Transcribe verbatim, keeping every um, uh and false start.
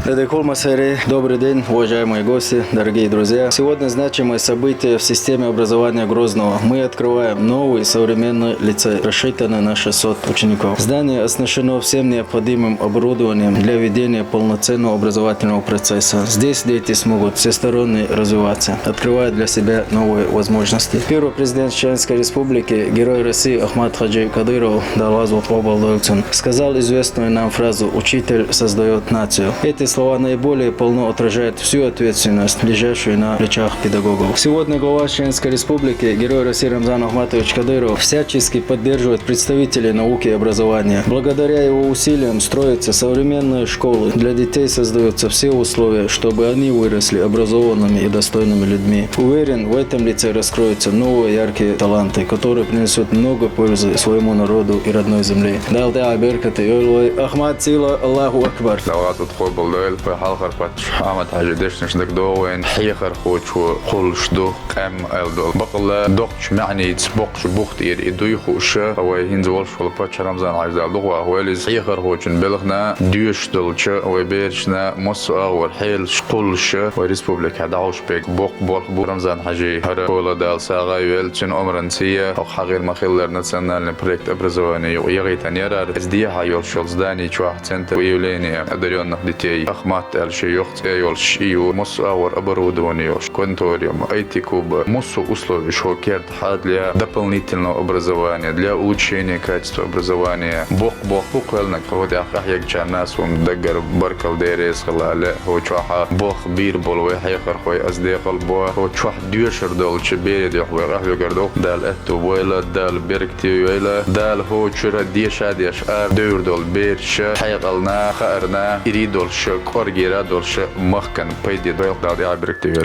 Дадайкул Масери, добрый день, уважаемые гости, дорогие друзья. Сегодня значимое событие в системе образования Грозного. Мы открываем новый современный лицей. Рассчитано на шестьсот учеников. Здание оснащено всем необходимым оборудованием для ведения полноценного образовательного процесса. Здесь дети смогут всесторонне развиваться, открывая для себя новые возможности. Первый президент Чеченской Республики, Герой России Ахмат Хаджи Кадыров, Далазов Обалдольцин, сказал известную нам фразу: «Учитель создаёт нацию». Эти слова наиболее полно отражают всю ответственность, лежащую на плечах педагогов. Сегодня глава Чеченской Республики, Герой России Рамзан Ахматович Кадыров, всячески поддерживает представителей науки и образования. Благодаря его усилиям строятся современные школы. Для детей создаются все условия, чтобы они выросли образованными и достойными людьми. Уверен, в этом лице раскроются новые яркие таланты, которые принесут много пользы своему народу и родной земле. Дала беркате йойла вай Ахмат Сила, Аллаху Акбар. Салават хобалдойл, вай хьалхара паччахь Ахмат Хьажи дешнаш дагадоагӀа вайна, хьехархочо кхоллаш ду къам аьлла дола. Бакъалла доккхача маьӀница боккхача бух тӀера и дуй хууш, вай хӀинца волаш вола паччахь Рамзан Хьажи, Дала дукха вахавойла из, хьехархочун балхана доьшуш долча вай берашна массо а агӀор хьелаш кхоллаш вай республикехь дӀахьош бега боккха болх бу. Рамзан Хьажи хӀара хьола, Дала сагӀа а йойла, цуьнан омранца, хӀокху хьахийра ма-хиллара национальный проект образования юкъа яхийтина яр. Иза дехьа йолуш йолу здани чохь центр выявления одарённых детей Ахмат аьлла шен йоккха цӀе йолуш и ю, массо а агӀор оборудование йолуш, конториум, ай ти-клуб, массо а условия шу керта хьа для дополнительного образования, для улучшения качества образования. Боккха болх бу кхоьллинарг, хӀокху тӀехь къахьегначарна а суна даггара баркалла, Дела реза хуьлда аьлла. ХӀокху чохь болх бийр болу вай хьехархой, ас декъал бо, хӀокху чохь доьшур долчу берийн дуьхьа вай къахьоьгур ду. Дала аьтту бойла, Дала беркате йойла, Дала хӀокху чуьра деша а деш ара девр долу бераш хьекъална, хаарна, ирий долуш, кӀоргера долуш махкана пайде дойла, Дала тӀаьхьа беркате йойла.